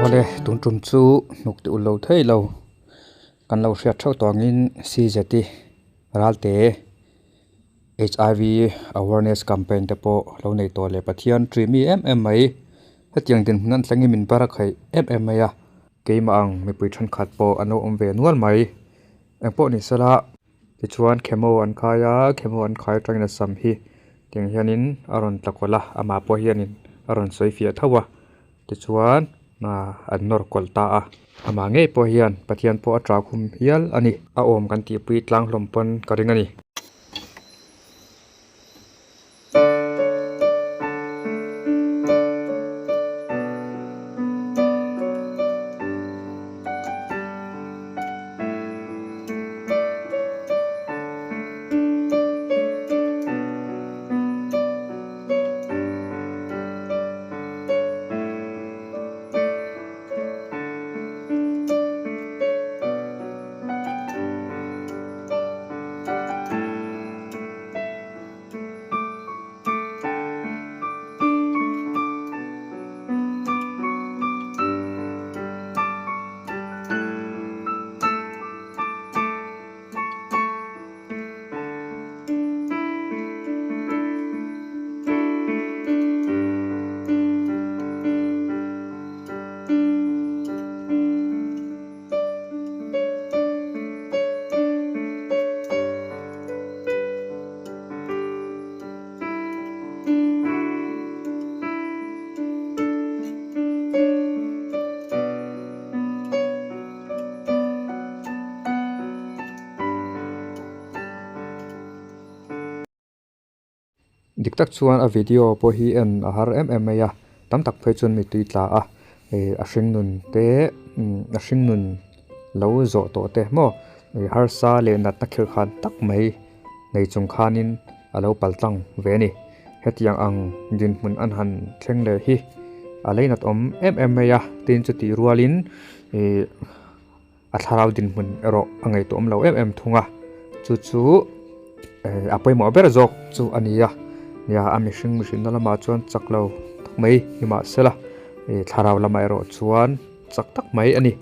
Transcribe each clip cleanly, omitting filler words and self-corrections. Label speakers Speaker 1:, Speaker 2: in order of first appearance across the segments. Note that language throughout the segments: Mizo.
Speaker 1: Awle tun tum chu hnuk ti ulh lo thei lo kan lo hriat theuh tawh angin CZT Ralte HIV awareness campaign te pawh lo nei tawh leh Pathian ṭih mi em em mai hetiang dinhmun an thlengin min bar a khaih em em mai a keimah ang mipui thenkhat pawh an lo awm ve nual mai engpawh ni sela tichuan chemo an khai a chemo an khai atangin a sam hi tiang hianin a rawn tla kawlh a amah pawh hianin a rawn sawi fiah tho a tichuan ah an nawr kawlh ta a amah ngei pawh hian Pathian pawh a ṭah khum hial a ni a awm kan tihpui tlang hlawm pawn ka ring a ni. Dik tak chuan a video pawh hi en a har em em mai a, tam tak phei chuan mittui tla a, ih a hringnun te a hringnun lo zawh tawh te maw ih harsa leh natna khirh khan tak mai nei chung khanin a lo pal tlang ve a ni. Hetiang ang dinhmun an han thleng leh hi a leinat awm em em mai a, tin chutih rualin ih a thlarau dinhmun erawh a ngaihtuah awm lo em em thung a, chu chu eh a pawimawh ber zawk chu a ni a, nia a mihring mihrinna lamah chuan chak lo tak mai ni mahsela ih thlarau lamah erawh chuan chak tak mai a ni.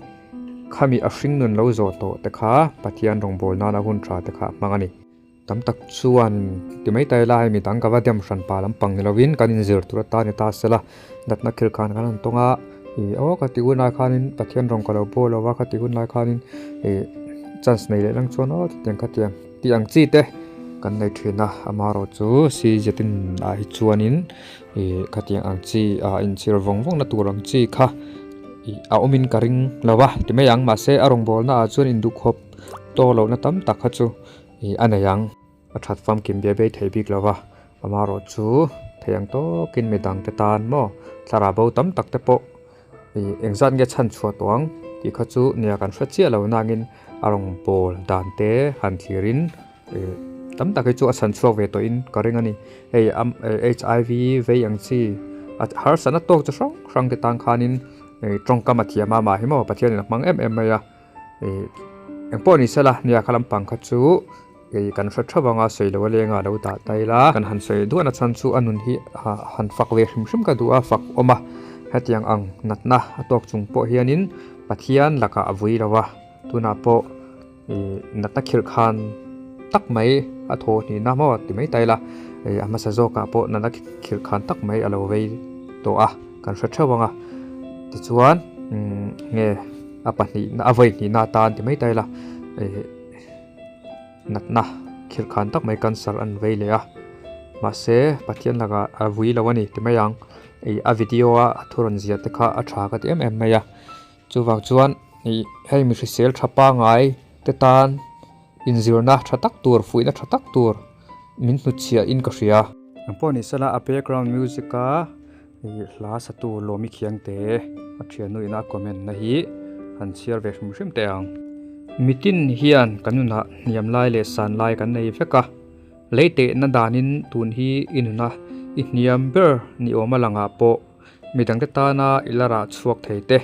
Speaker 1: Khami a hring nun lo zawh tawh te kha Pathian rawngbâwl nana hun ṭha te kha a hmang a ni. Tam tak chuan ti mai ta ila hei midang ka va dem hran pa lampang ni lovin kan inzir tur atan ni ta sela natna thil khan kan han tawng a ih aw ka tih hunah khanin Pathian rawng ka lo bawl lo va ka tih hunlai khanin ih chance nei leh lang chuan aw chutiang khatiang tih ang chi te kan nei thin a amaherawh chu si zetin ah hi chuanin ih khatiang ang chi ah inchhir vawng vawng na tur ang chi kha ih a awmin ka ring lo va ti mai ang mahse a rawngbawlna ah chuan induhkhawp tawk lohna tam tak kha chu. Ih a nei ang. A that famkim bia bei thei bik lo va, amaherawh chu thei ang tawkin mi dangte tan maw thlarau bo tam tak te pawh ih engzat nge chhan chhuah tawh ang tih kha chu nia kan hre chiah lo nangin a rawn bawl dan te han thlirin ih tam tak hi chu a chhan chhuak ve tawhin ka ring a ni. Hei HIV vei ang chi a harsatna tawk chi hrang hrang te tan khanin ih tawngkam a thiam a mah hi maw Pathianin a hmang em em mai a. Ih engpawh ni sela nia kha lampang kha chu ih kan hre theuh anga sawi lo a lenga lo dah ta ila kan han sawi duahna chhan chu a nun hi han fak ve hrim hrim ka duh a fak awm a hetiang ang natna a tawk chung pawh hianin Pathian lakah a vui lo a tunah pawh ih natna khirh khan tak mai a thaw hnihna maw ti mai ta ila ih a hmasa zawkah pawh natna khirh khan tak mai a lo vei tawh a kan hre theuh anga tichuan umm nge. A pahnih a vawi hnihna atan ti mai ta ila ih natna khirh khan tak mai cancer an vei leh a mahse Pathian lakah a vui lo a ni ti mai ang ih a video a a thu rawn ziah te kha a tha ka ti em em mai a chuvang chuan ih hei mi hrisel tha pangai te tan inzirna tha tak tur fuihna tha tak tur min hnutchhiah in ka hria. Engpawh ni sela a background music a. Ih hla satu Lawmi Khiangte a thiannu ina a comment na hi han chhiar ve hrim hrim teh ang. Mitin hian kan nunah hniam lai leh san lai kan nei vek a, lei tehna danin tun hi i nuna i hniam ber ni awm a langah pawh midangte tana i la rah chhuak thei te.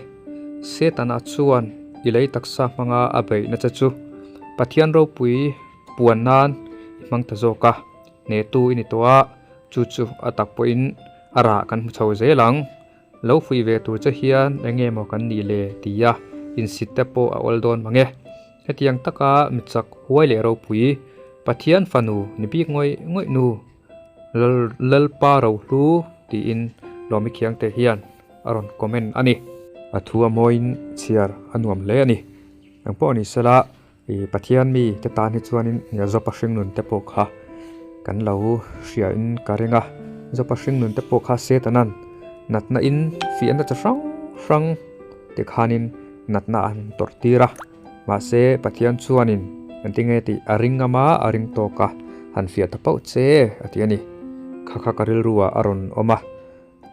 Speaker 1: Setana chuan i lei taksa hmanga a beihna che chu Pathian ropui puan nan i hmang ta zawk a, hnehtu i ni tawh a, chu chu a tak pawhin a rah kan hmu chho zel ang. Lo fuih ve tur che hian eng nge maw kan nih le? tia insit te pawh a awl dawn mang e. Hetiang taka mi chak huai leh ropui, Pathian fanu ni bik ngawih ngawih nu, Lalpa Rohlu tiin Lawmi Khiangte hian a rawn comment a ni. A thu a mawiin chhiar a nuam hle a ni. Engpawh ni sela I Pathian mi te tan hi chuanin Jopa hringnun te pawh kha kan lo hriain ka ring a, Jopa hringnun te pawh kha Setanan natna in fiahna chi hrang hrang te khanin natna an tawrh tir a, mahse Pathian chuanin engtinge tih a ring ngam a, a ring tawk a, han fiah ta pauh che a ti a ni. Kha kha ka rilru ah a rawn awm a.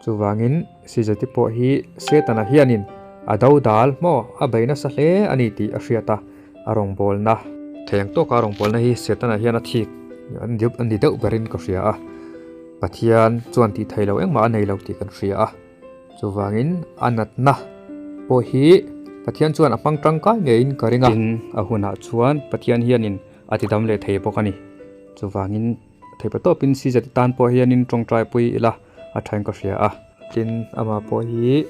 Speaker 1: Chuvangin Sizati pawh hi Setana hianin a do dal maw a bei nasa hle a ni tih a hriat a, a rawngbawlna. Theiang tawka a rawngbawlna hi Setana hian a thik a ni deuh berin ka hria a, Pathian chuan tih theih loh engmah a nei lo tih kan hria a. Chuvangin a natna pawh hi Pathian chuan a hmang tangkai ngeiin ka ring a. Tin, a hunah chuan Pathian hianin a tidam leh thei bawk a ni. Chuvangin. Theipa tawpin Sizati tan pawh hianin tawngtai pui ila a thain ka hria a. Tin, amah pawh hi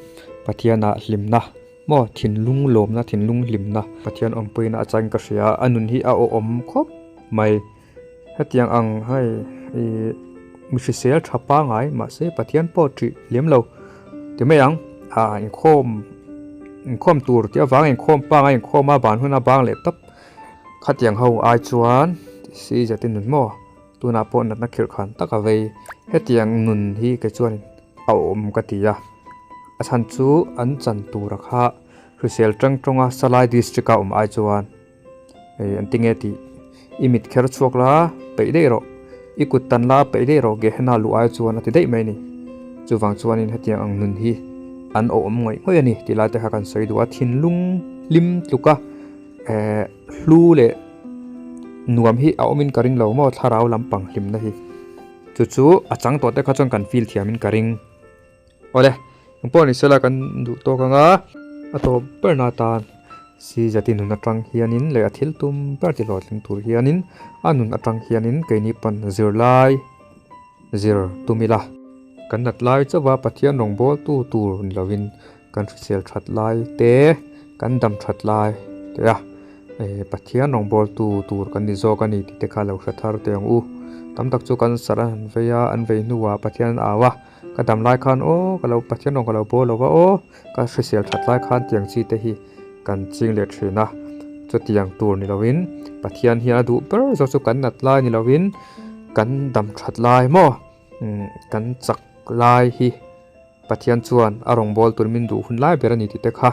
Speaker 1: Pathianah hlimna maw thinlung lawmna, thinlung hlimna Pathian awmpuina a chain ka hria a, a nun hi a awhawm khawp mai. Hetiang ang hei ih mi hrisel tha pangai mahse Pathian pawh ṭih lem lo ti mai ang. Ah inkhawm inkhawm tur tih avang inkhawm pangai inkhawm a ban huna bang leh tawp. Khatiang ho ai chuan si zati nun maw? Tunah pawh natna khirh khan tak a vei. Hetiang nun hi kei chuan a awm ka ti a. A chhan chu an chan tura kha hrisel tang tawnga Salai district a awm ai chuan hei an ti nge tih i mit kher chhuak la peih daih rawh, i kut tan la peih daih rawh Gehenna luh ai chuan a ti daih mai a ni. Chuvang chuanin hetiang ang nun hi an awm ngawih ngawih a ni tih lai te kha kan sawi duh a, thinlung hlim tluka. Eh hlu leh nuam hi a awmin ka ring lo maw thlarau lampang hlimna hi chu chu a chang tawh te kha chuan kan feel thiamin ka ring awle engpawh ni sela kan duh tawk anga a tawp ber na tan si zati nun atang hianin leh a thil tum ber ti hlawhtling tur hianin a nun atang hianin keini pawn zirlai zir tum ila kan nat lai chauha Pathian rawngbawltu tur ni lovin Kan hrisel that lai te, kan dam that lai te a, eh Pathian rawngbawltu tur kan ni zawk a ni tih te kha lo hre thar teh ang u. Tam tak chu cancer an han vei a, an vei hnuah Pathian an au a, ka dam lai khan aw ka lo Pathian rawng ka lo bawl lo va aw, ka hrisel that lai khan tiang chi te hi kan ching leh thin a. Chutiang tur ni lovin Pathian hian a duh ber zawk chu kan nat lai ni lovin kan dam that lai maw kan chak lai hi. Pathian chuan a rawngbâwl tûr min duh hun lai ber a ni tih te kha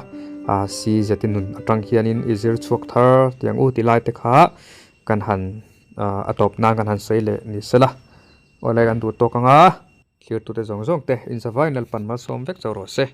Speaker 1: si zeti nun aṭang hianin i zir chhuak thar tiang u ti lai te kha kan han a tawp nân kan han sawi leh ni se la. Awlai kan duh tawk ang a, thlirtute zawng zawng te inzavain Lalpan malsawm vek chauh rawh se.